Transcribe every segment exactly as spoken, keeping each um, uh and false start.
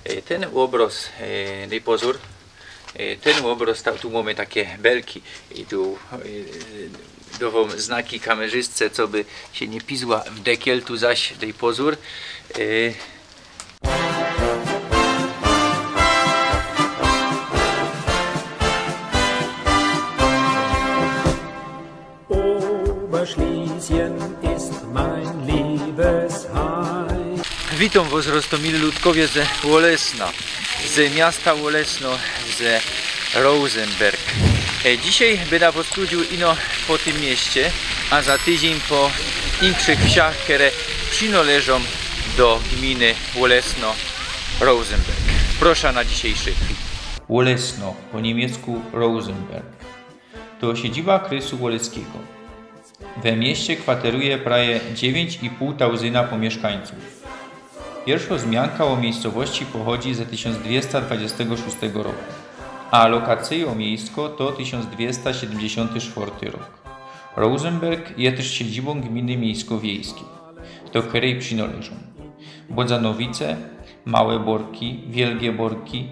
E, Tyn ôbrŏz, e, dej pozōr, e, tyn ôbrŏz, ta, tu mōmy take belki i tu, e, dŏwōm znaki kamerzystce, coby sie niy pizła w dekiel, tu zaś dej pozōr. E, Oberschlesien ist mein Liebesheim. Witōm wŏs, Rostomili ludkowie ze Ôlesna, ze miasta Ôlesno, ze Rosenberg. E, dzisiej byda wŏs prowadziōł ino po tym mieście, a za tydziyń po inkszych wsiach, kere przinŏleżōm do gminy Ôlesno, Rosenberg. Proszã na dzisiejszy film. Ôlesno, po niymiecku Rosenberg. To siedziba Krysu Ôleskigo. We mieście kwateruje prawie dziewiynć i pōł tauzyna pōmiyszkańcōw. Piyrszŏ wzmianka ô miejscowości pochodzi ze tysiōnc dwiesta dwadziestego szōstego roku, a lokacyjŏ miejsko to tysiōnc dwiesta siedymdziesiōnty sztwŏrty rok. Rosenberg je tyż siedzibōm gminy miejsko-wiejskij, do kerej przinŏleżōm Bodzanowice, Małe Borki, Wielgie Borki,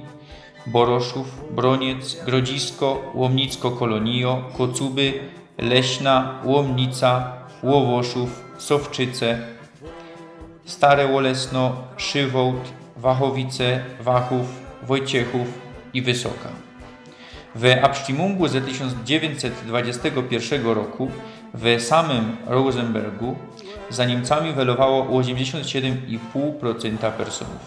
Boroszōw, Broniec, Grodzisko, Łomnicko Kolonijŏ, Kocuby, Leśna, Łomnica, Łowoszōw, Sowczyce, Stare Ôlesno, Szywołt, Wachowice, Wachōw, Wojciechōw i Wysoka. We absztimungu ze tysiōnc dziewiyńćset dwadziestego piyrszego roku we samym Rosenbergu za Niymcami welowało ôziymdziesiōnt siedym i pōł procynta personōw.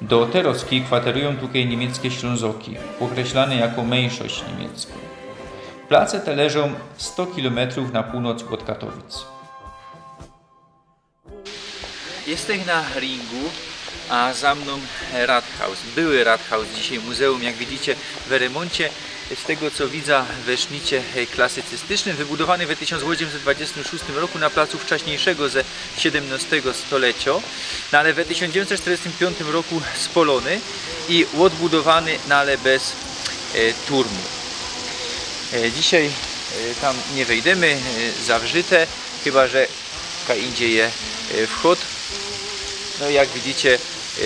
Do terŏzki kwaterujōm tukej niymieckie Ślōnzoki, ôkreślane jako myńszość niymiecko. Place te leżōm sto kilometrōw na pōłnoc ôd Katowic. Jestech na ringu, a za mnōm Rathaus. Były Rathaus, dzisiej muzeum, jak widzicie, we remōncie. Z tego, co widzã, we sznicie, e, klasycystycznym, wybudowany we tysiōnc ôziymset dwadziestym szōstym roku na placu wczaśniejszego ze siedymnostego stoleciŏ, no ale we tysiōnc dziewiyńćset sztyrdziestym piōntym roku spolony i ôdbudowany, no ale bez, e, turmu. E, dzisiej, e, tam niy wejdymy, e, zawrzyte, chyba że kaj indziej je, e, wchōd. No i jak widzicie, e,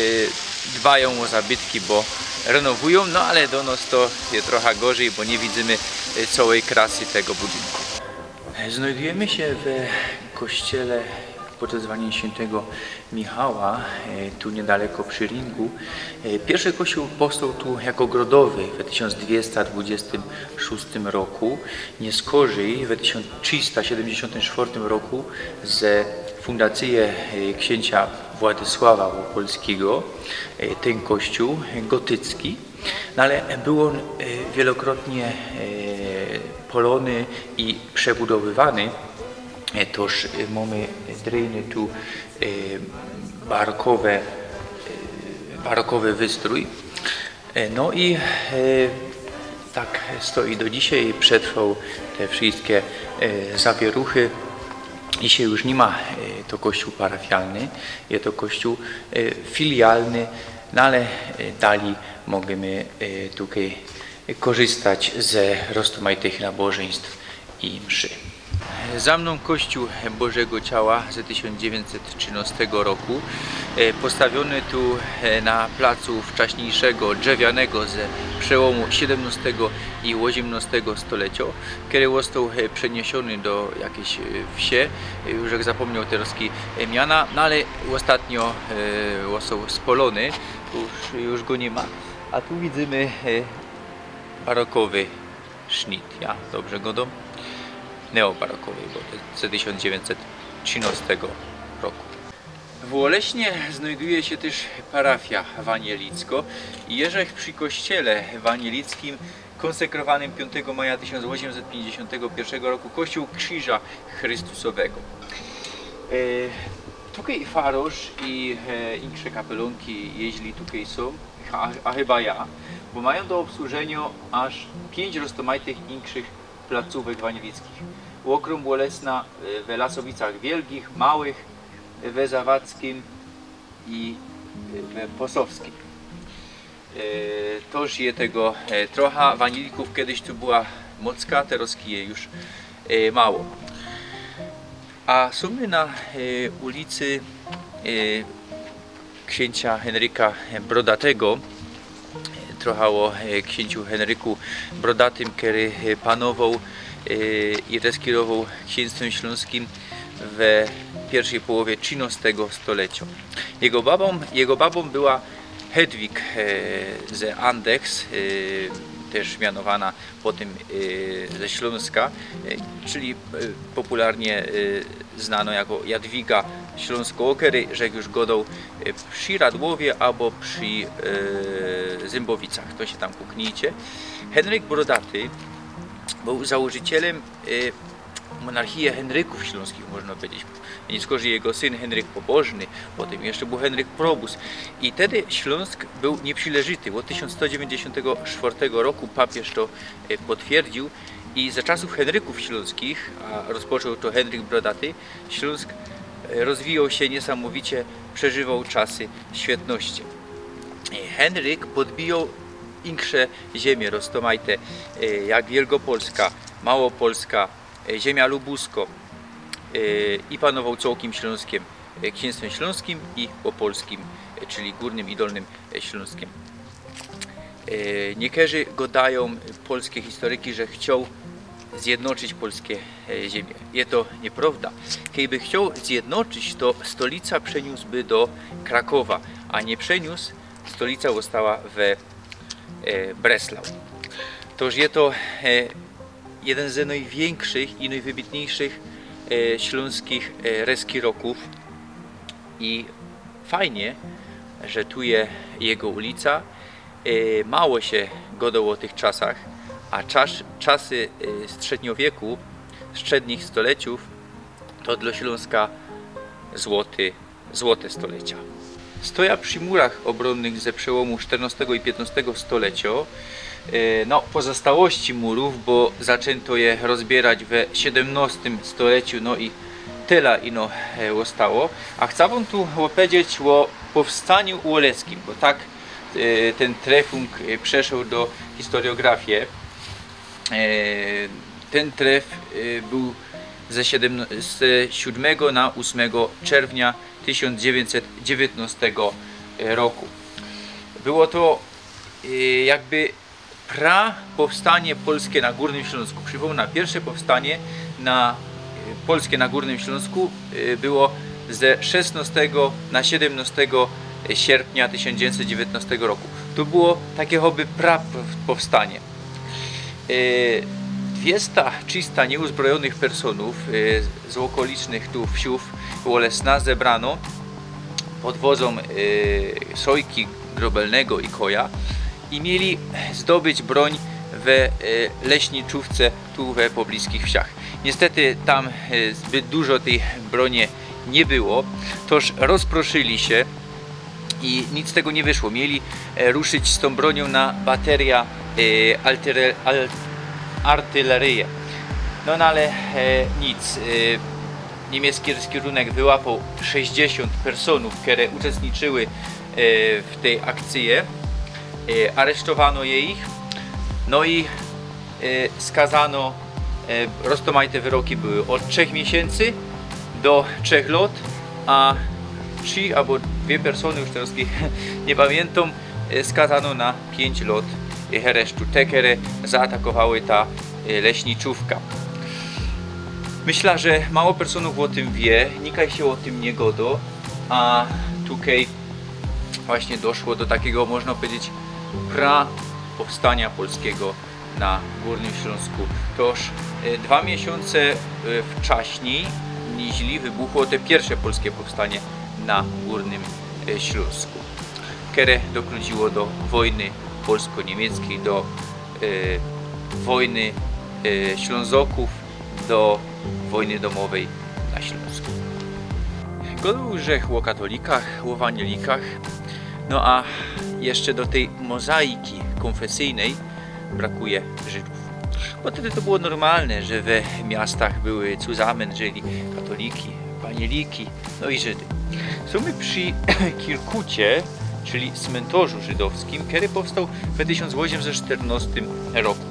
dbajōm ô zabytki, bo renowujōm, no ale do nos to je trocha gorzij, bo niy widzymy, e, cołkij krasy tego budynkōw. Znojdyjymy sie we kościele pod wezwaniym świyntego Michała, e, tu niydaleko przi ringu. E, piyrszy kościōł powstoł tu jako grodowy we tysiōnc dwiesta dwudziestym szōstym roku. Niyskorzij we tysiōnc trzista siedymdziesiōntym sztwŏrtym roku ze fundacyje, e, ksiynża Władisława Ôpolskigo, e, tyn kościōł gotycki. No ale bōł ôn, e, wielokrotnie, e, polony i przebudowywany. E, toż, e, mōmy drōjny tu, e, barokowy, e, barokowy wystrōj. E, no i, e, tak stoi do dzisiej, przetrwoł te wszyjske, e, zawieruchy. Dzisiej już niy ma, e, to kościōł parafialny, je to kościōł, e, filialny, no ale, e, dalij możymy, e, tukej korzystać ze roztōmajtych nabożyństw i mszy. Za mnōm kościōł Bożego Ciała ze tysiōnc dziewiyńćset trzynŏstego roku, e, postawiōny tu, e, na placu wczaśniejszego, drzewianego ze przełōmu siedymnŏstego i ôziymnŏstego stoleciŏ, kery ôstoł, e, przeniesiōny do jakijś, e, wsie, e, już jak zapōmniał terŏz, e, miana, no ale ôstatnio, e, ôstoł spolōny, już, już go niy ma, a tu widzymy, e, barokowy sznit, ja dobrze gŏdōm? Neobarokowy, bo to ze tysiōnc dziewiyńćset trzynŏstego roku. W Ôlesnie znojdyje sie tyż parafia wanielicko i jeżech przi kościele wanielickim, kōnsekrowanym piōntego maja tysiōnc ôziymset piyńćdziesiōntego piyrszego roku kościōł Krziża Chrystusowego. E, tukej farŏrz i, e, insze kapelōnki, jeźli tukej sōm, a, a chyba ja, bo majōm do ôbsłużeniŏ aż piyńć roztōmajtych inkszych placōwek wanielickich. Ôkrōm Ôlesna, e, we Lasowicach Wielgich, Małych, we Zawadzkim i, e, we Posowskim. E, toż je tego, e, trocha. Wanielikōw kedyś tu była mocka, terŏz je już, e, mało. A sōm my na, e, ulicy, e, Ksiynża Henryka Brodatego. Trochã ô, e, ksiynżu Henryku Brodatym, kery, e, panowoł, e, i reskirowoł ksiynstwym ślōnskim we piyrwszej połowie trzinŏstego stolecŏ. Jego babōm, jego babōm była Hedwig, e, ze Andechs, e, tyż mianowana potym, e, ze Ślōnska, e, czyli, e, popularnie, e, znano jako Jadwiga Ślōnsko-Ôkery, że jak już gŏdoł, e, przi Radłowie abo przi, e, Zymbowicach, to sie tam kuknijcie. Henryk Brodaty bōł założycielym, e, monarchije Henrykōw Ślōnskich, można pedzieć. Niy skorzi jego syn Henryk Pobożny, potym jeszcze bōł Henryk Probus. I tedy Ślōnsk bōł niyprzileżyty. Ôd tysiōnc sto dziewiyńćdziesiōntego sztwŏrtego roku papiyż to, e, potwierdziōł. I za czasōw Henrykōw Ślōnskich, a rozpoczōn to Henryk Brodaty, Ślōnsk, e, rozwijoł sie niysamowicie, przeżywoł czasy świetności. E, Henryk podbijoł insze ziymie roztōmajte, e, jak Wielkopolska, Małopolska, e, ziymia Lubusko, e, i panowoł cołkim Ślōnskiem, e, ksiynstwym ślōnskim i opolskim, e, czyli Gōrnym i Dolnym, e, Ślōnskiem. E, niykerzy gŏdajōm, polske historyki, że chcioł zjednoczyć polske, e, ziymie. Je to niyprŏwda. Kejby chcioł zjednoczyć, to stolica przeniōsłby do Krakowa, a niy przeniōs, stolica ôstała we, e, Breslau. Toż je to, e, jedyn ze nojwiynkszych i nojwybitniyjszych, e, ślōnskich, e, reskirokōw. I fajnie, że tu je jego ulica. E, mało sie gŏdoł ô tych czasach, a czas, czasy, e, strzedniowieku, strzednich stoleciōw, to dlŏ Ślōnska złoty, złote stolecia. Stoja przi murach ôbronnych ze przełōmu sztyrnŏstego i piytnŏstego stoleciŏ. E, no, pozostałości murōw, bo zaczynto je rozbierać we siedymnŏstym stoleciu, no i tela ino, e, ôstało. A chcã wōm tu ôpedzieć ô powstaniu ôleskim, bo tak, e, tyn trefunk, e, przeszoł do historiografie. E, tyn tref, e, bōł ze siedymnŏ-, ze siódmego na ósmego czerwnia tysiōnc dziewiyńćset dziewiyńtnŏstego roku. Było to, e, jakby pra powstanie polske na Gōrnym Ślōnsku. Przipominã, piyrsze powstanie na, e, polske na Gōrnym Ślōnsku, e, było ze szesnŏstego na siedymnŏstego sierpnia tysiōnc dziewiyńćset dziewiyńtnŏstego roku. To było take choby pra p-, powstanie. E, dwiesta, trzista niyuzbrojōnych personōw, e, z ôkolicznych tu wsiōw ôlesna zebrano pod wozōm, e, Sojki, Grobelnego i Koja i mieli zdobyć broń we, e, leśniczówce tu we pobliskich wsiach. Niystety tam, e, zbyt dużo tyj bronie niy było, toż rozproszyli sie i nic z tego niy wyszło. Mieli, e, ruszyć z tōm broniōm na bateryjã, e, altyle-, al-, artyleryje. No, no ale, e, nic. E, niymiecki reskirōnek wyłapoł sześćdziesiōnt personōw, kere uczestniczyły, e, w tyj akcyje. E, aresztowano je ich. No i e, skazano, e, roztōmajte wyroki były ôd trzech miesiyncy do trzech lŏt, a trzi abo dwie persōny, już teroz niy pamiyntōm, e, skazano na piyńć lŏt, e, aresztu. Te, kere zaatakowały ta, e, leśniczōwka. Myślã, że mało persōnōw ô tym wiy, nikaj sie ô tym niy gŏdŏ, a tukej właśnie doszło do takigo, można pedzieć, pra powstania polskigo na Gōrnym Ślōnsku. Toż, e, dwa miesiōnce, e, wczaśnij, niźli wybuchło te piyrsze polske powstanie na Gōrnym, e, Ślōnsku, kere dokludziło do wojny polsko-niymieckiej, do, e, wojny, e, Ślōnzokōw, do wojny domowej na Ślōnsku. Gŏdōł żech ô katolikach, ô ewanielikach, no a jeszcze do tyj mozaiki kōnfesyjnyj brakuje Żydōw. Bo tedy to było normalne, że we miastach były zusamyn, żyli katoliki, ewanieliki, no i Żydy. Sōm my przi Kirkucie, czyli smyntorzu żydowskim, kery powstoł we tysiōnc ôziymset sztyrnŏstym roku.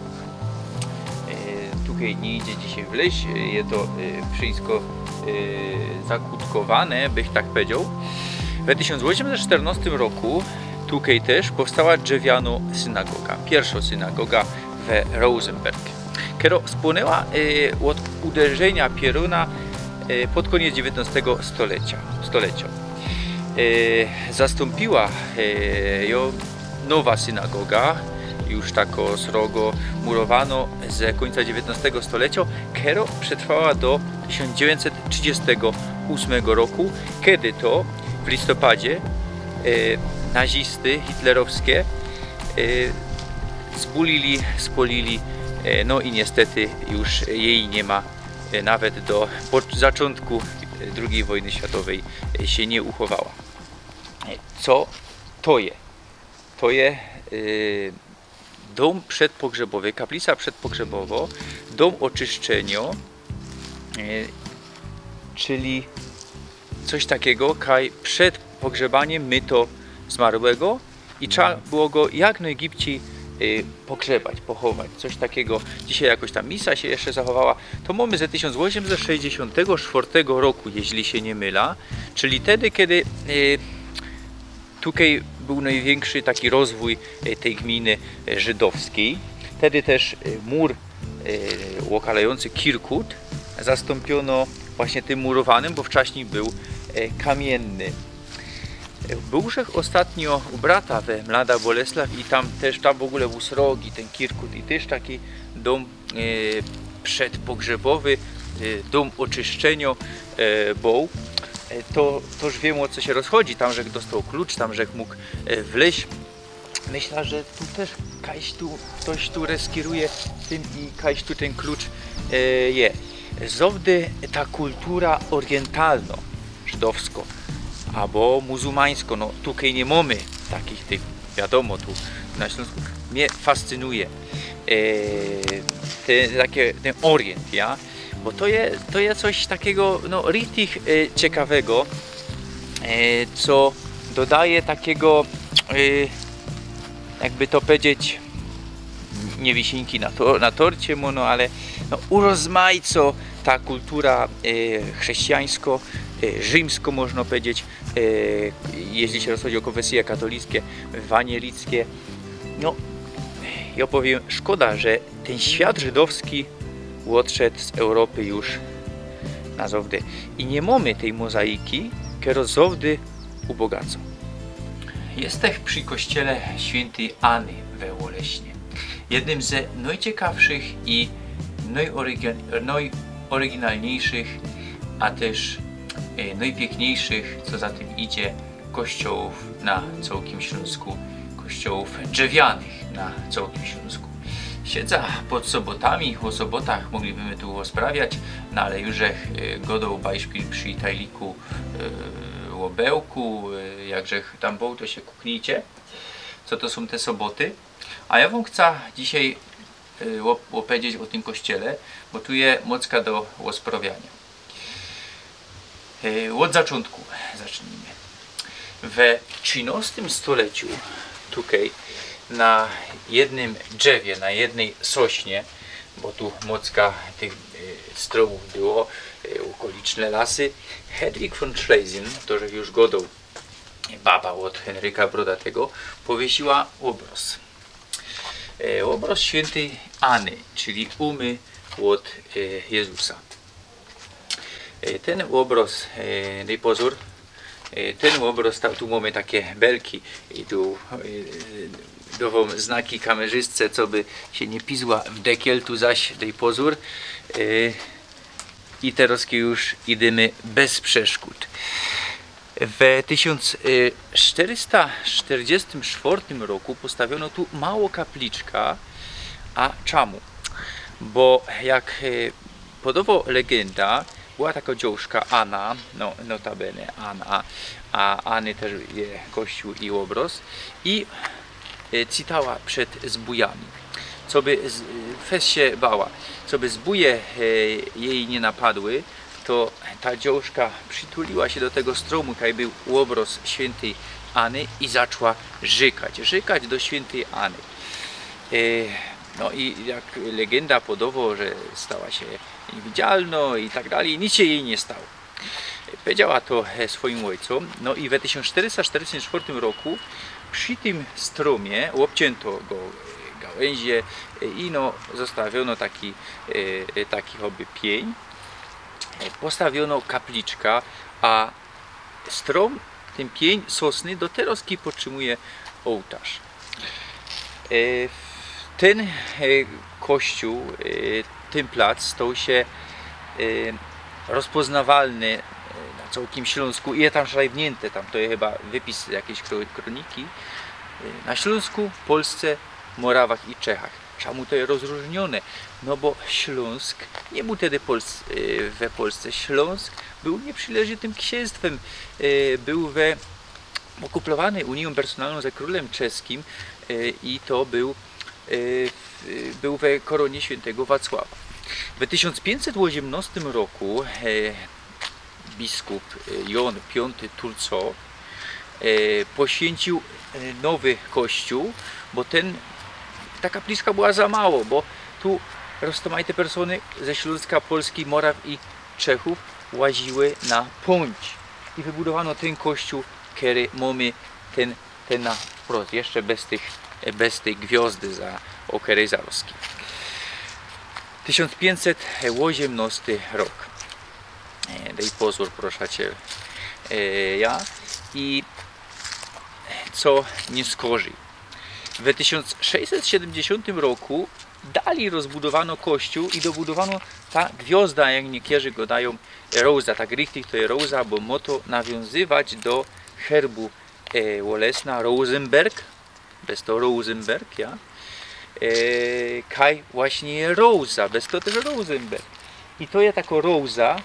E, tukej niy idzie dzisiej w leś, e, je to, e, wszysko, e, zakłōdkowane, bych tak pedzioł. We tysiōnc ôziemset sztyrnŏstym roku tukej tyż powstała drzewianŏ synagoga, piyrwszŏ synagoga we Rosenberg, kerŏ spłōnyła, e, ôd uderzyniŏ piorōna, e, pod kōniec dziewiyntnŏstego stolecia, stolecia. E, zastōmpiła, e, jã nowa synagoga, już takŏ srogo murowanŏ ze kōńca dziewiyntnŏstego stolecia, kerŏ przetrwała do tysiōnc dziewiyntset trzidziestego ôsmego roku, kej to w listopadzie, e, nazisty hitlerowske, e, zbulili, spŏlili, e, no i niestety już jeji niy ma, e, nawet do po-, zaczōntku, e, drugij wojny światowej, e, sie niy uchowała. E, co to je? To je, e, dōm przedpogrzebowy, kaplica przedpogrzebowŏ, dōm ôczyszczeniŏ, e, czyli coś takigo, kaj przed pogrzebaniym myto zmarłego i trzeba było go jak nojgibcij, e, pogrzebać, pochować. Coś takigo. Dzisiej jakoś tam misa sie jeszcze zachowała. To mōmy ze tysiōnc ôziemset sześćdziesiōntego sztwŏrtego roku, jeźli sie niy mylã. Czyli tedy, kej, e, tukej bōł nojwiynkszi taki rozwōj, e, tyj gminy, e, żydowskij. Tedy tyż, e, mur, e, ôkalajōncy kirkut zastōmpiōno właśnie tym murowanym, bo wczaśnij bōł, e, kamiynny. E, bōł żech ôstatnio u brata we Mlada Bolesław i tam tyż, tam w ôgōle bōł srogi tyn kirkut i tyż taki dōm, e, przedpogrzebowy, e, dōm ôczyszczeniŏ, e, bōł. E, to, to już wiym, ô co sie rozchodzi. Tam żech dostoł klucz, tam żech mōg, e, wlyź. Myślã, że tu tyż kajś tu, ftoś tu reskiruje tym i kajś tu tyn klucz, e, je. Zŏwdy ta kultura ôriyntalnŏ, żydowskŏ, abo muzułmańskŏ, no tukej niy mōmy takich tych, wiadōmo, tu na Ślōnsku, mie fascynuje, e, te, takie, tyn ôriynta, ja? Bo to je, to je coś takigo, no, richtig, e, ciekawego, e, co dodaje takigo, e, jakby to powiedzieć, niy wisiynki na to-, na torcie, mo-, no, ale, no, urozmaicŏ ta kultura, e, chrześcijańskŏ, e, rzimskŏ, można powiedzieć, e, jeźli sie rozchodzi ô konfesyje katolickie, wanielickie. No, jŏ powiym, szkoda, że tyn świat żydowski ôdszedł z Europy już na zŏwdy. I niy mōmy tyj mozaiki, kerŏ zŏwdy ubogacŏ. Jestech przi kościele świyntyj Any we Ôlesznie. Jednym ze nojciekawszych i nojorygi-, nojoryginalniejszych, a tyż, e, nojpiykniejszych, co za tym idzie, kościołōw na cołkim Ślōnsku, kościołōw drzewianych na cołkim Ślōnsku. Siedzã pod Sobotami, ô Sobotach moglibymy tu rozprawiać, no ale już żech, e, gŏdoł bajszpil przi tajliku, e, ô Bełku, e, jak żech tam bōł, to sie kuknijcie, co to sōm te Soboty. A jŏ wōm chcã dzisiej, e, ô-, ôpedzieć ô tym kościele, bo tu je mocka do ôsprawianiŏ. E, ôd zaczōntku zacznijmy. We trzynŏstym stoleciu tukej na jednym drzewie, na jednej sośnie, bo tu mocka tych, e, strōmōw było, e, ôkoliczne lasy, Hedwig von Schlesien, to żech już gŏdoł, baba ôd Henryka Brodatego, powiesyła ôbrŏz. E, ôbrŏz świyntyj Any, czyli Umy ôd, e, Jezusa. E, tyn ôbrŏz, e, dej pozōr, e, tyn ôbrŏz, ta-, tu mōmy takie belki i tu, e, dŏwōm znaki kamerzystce, coby sie niy pizła w dekiel, tu zaś dej pozōr. E, i terŏz już idymy bez przeszkōd. We tysiōnc sztyrysta sztyrdziestym sztwŏrtym roku postawiono tu małõ kapliczkã, a czamu? Bo jak, e, podŏwŏ legynda, była takŏ dziołszka Ana, no, notabene Ana, a Any tyż je kościōł i ôbrŏz, i, e, cytała przed zbōjami. Coby z-, fest sie bała, coby zbōje, e, jeji niy napadły, to ta dziołszka przituliła sie do tego strōmu, kaj bōł ôbrŏz świyntyj Any, i zaczła rzykać, rzykać do świyntyj Any. E, no i jak legynda podŏwŏ, że stała sie niewidzialnŏ i tak dalij, nic sie jeji niy stało. Powiedziała to, e, swojim ôjcōm. No i we tysiōnc sztyrysta sztyrdziestym czwartym roku przi tym strōmie ôbciynto go, e, gałynzie, e, i no zostawiono taki, e, e, taki choby piyń. E, postawiono kapliczka, a strōm, tyn piyń sosny do terŏzki podtrzymuje ôłtŏrz. E, tyn, e, kościōł, e, tyn plac stoł sie, e, rozpoznawalny, e, na cołkim Ślōnsku i je tam szrajbniynte, tam to je chyba wypis jakijś kro-, krōniki, e, na Ślōnsku, Polsce, Morawach i Czechach. Czymu to je rozrōżniōne? No bo Ślōnsk niy bōł tedy Pols-, e, we Polsce. Ślōnsk bōł niyprzileżytym ksiynstwym, e, bōł we, ôkuplowany unijōm personalnōm ze krōlym czeskim, e, i to bōł, e, w-, bōł we korōnie świyntego Wacława. We tysiōnc piyńćset ôziymnŏstym roku, e, biskup, e, Jōn Piōnty Turco, e, poświynciōł, e, nowy kościōł, bo tyn, ta kapliczka była za mało, bo tu roztōmajte persōny ze Ślōnska, Polski, Moraw i Czechōw łaziły na pōńć. I wybudowano tyn kościōł, kery mōmy tyn, tyn na wprost, jeszcze bez tych, bez tyj gwiŏzdy, za, ô kerej zarŏzki. Tysiōnc piyńćset ôziymnŏsty rok. E, dej pozōr, proszã cie. E, ja. I co niyskorzij. We tysiōnc sześćset siedymdziesiōntym roku dalij rozbudowano kościōł i dobudowano ta gwiŏzda, jak niykerzy godajōm, roza. Tak richtig to je roza, bo mo to nawiōnzywać do herbu, e, Ôlesna, Rosenberg. Bez to Rosenberg, ja. E, kaj właśnie je roza, bez to tyż Rosenberg. I to je takŏ roza,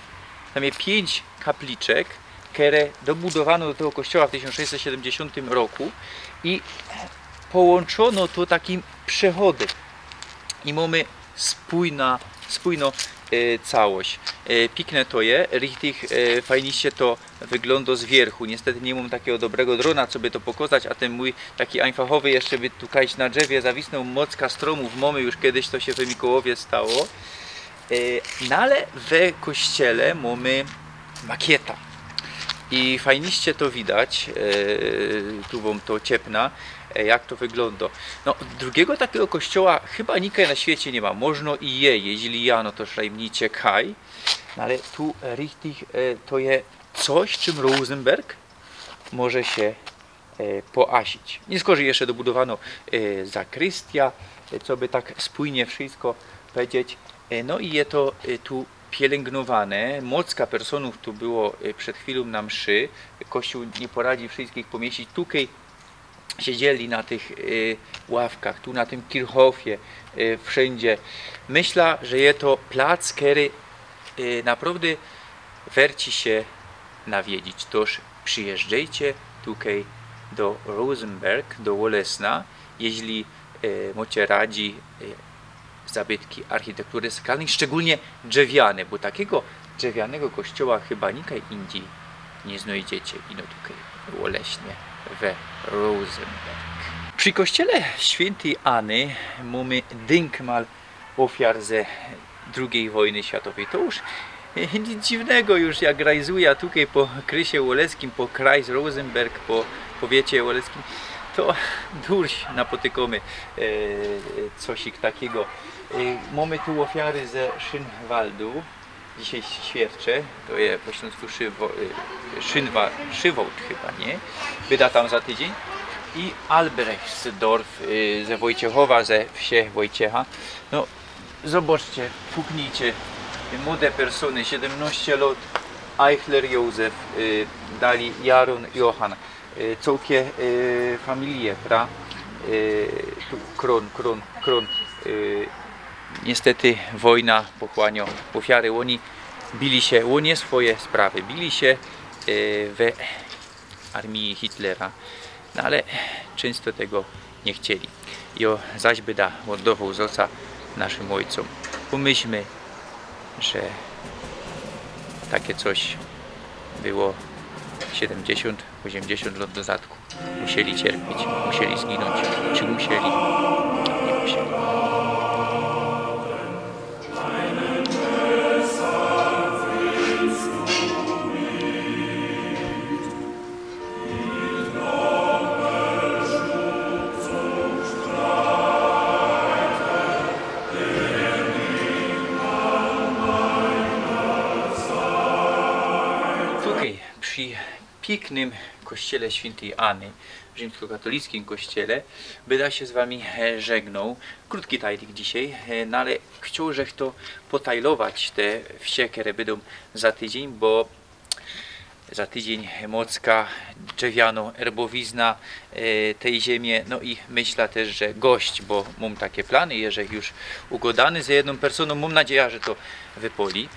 tam je piyńć kapliczek, kere dobudowano do tego kościoła w tysiōnc sześćset siedymdziesiōntym roku i połōnczōno to takim przechodym. I mōmy spójna, spójno, e, całość. E, piykne to je, richtig, e, fajnie sie to wyglōndo z wiyrchu. Niystety niy mōm takigo dobrego drōna, coby to pokŏzać, a tyn mōj taki ajnfachowy jeszcze by tu kajś na drzewie zawisnōł. Mocka strōmōw mōmy, już kedyś to sie we Mikołowie stało. E, no ale we kościele mōmy makieta. I fajnie sie to widać, e, tu wōm to ciepnã, e, jak to wyglōndo. No, drugigo takigo kościoła chyba nikaj na świecie niy ma. Możno i je, jeźli ja, no to szrajbnijcie kaj. No ale tu richtig, e, to je coś, czym Rosenberg może sie, e, poasić. Niyskorzij jeszcze dobudowano, e, zakrystiã, e, coby tak spójnie wszystko powiedzieć. E, no i je to, e, tu pielyngnowany. Mocka personōw tu było, e, przed chwilōm na mszy. Kościōł niy poradzi wszystkich pomiyścić. Tukej siedzieli na tych, e, ławkach, tu na tym Kirchhofie, e, wszyndzie. Myślã, że je to plac, kery, e, naprŏwdy werci sie nawiedzić. Toż przijyżdżejcie tukej do Rosenberg, do Ôlesna, jeźli, e, mocie radzi, e, zabytki architektury sakralnyj, szczegōlnie drzewiane, bo takigo drzewianego kościoła chyba nikaj indzij niy znojdziecie, ino tukej w Ôleśnie we Rosenberg. Przi kościele świyntyj Any mōmy dynkmal ôfiar ze drugij wojny światowyj. To już, e, nic dziwnego, już jak rajzujã tukej po krysie ôleskim, po Kreis Rosenberg, po powiecie ôleskim, to durś napotykōmy, e, cosik takigo. E, mōmy tu ôfiary ze Szynwaldu. Dzisiej świercze, to je po ślōnsku Szywo-, y, Szynwa-, Szywołd chyba, niy? Byda tam za tydziyń. I Albrechtsdorf, y, ze Wojciechowa, ze wsie Wojciecha. No, zobaczcie, puknijcie. Młode persōny, siedymnŏście lŏt, Eichler Józef, y, dalij Jaron Johann. Y, cołkie, y, familije, pra-, y, tu Kron, Kron, Kron, y, niystety wojna pochłaniŏ ôfiary. Ôni bili sie ô niy swoje sprawy, bili sie, y, we armii Hitlera, no ale czynsto tego niy chcieli. Jŏ zaś byda ôddowoł zŏca naszym ôjcōm. Pomyślmy, że takie coś było siedymdziesiōnt, ôziymdziesiōnt lŏt do zadku. Musieli cierpieć, musieli zginōńć. Czy musieli? Niy musieli. piyknym kościele świyntyj Any, rzimskokatolickym kościele, byda sie z wami, e, żegnōł. Krōtki tajlik dzisiej, e, no ale chcioł, żech to potajlować te wsie, kere bydōm za tydziyń, bo za tydziyń mocka, drzewianŏ erbowizna, e, tyj ziymie, no i myśla tyż, że gość, bo mōm take plany, jeżech już ugodany ze jednōm personōm, mōm nadzieja, że to wypoli.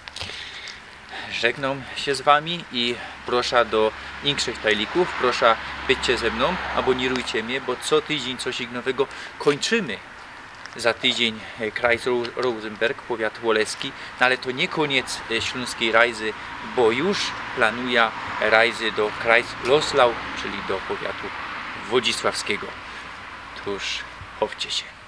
Żegnōm sie z wami i prosza do inkszych tajlików, prosza, bydźcie ze mnōm, abōnirujcie mie, bo co tydziyń coś nowego kōńczymy. Za tydziyń, e, Kreis Ro-, Rosenberg, powiat ôleski, no ale to niy kōniec, e, ślōnskij rajzy, bo już planuja rajzy do Kreis Loslau, czyli do powiatu wodzisławskigo. Tōż chowcie sie.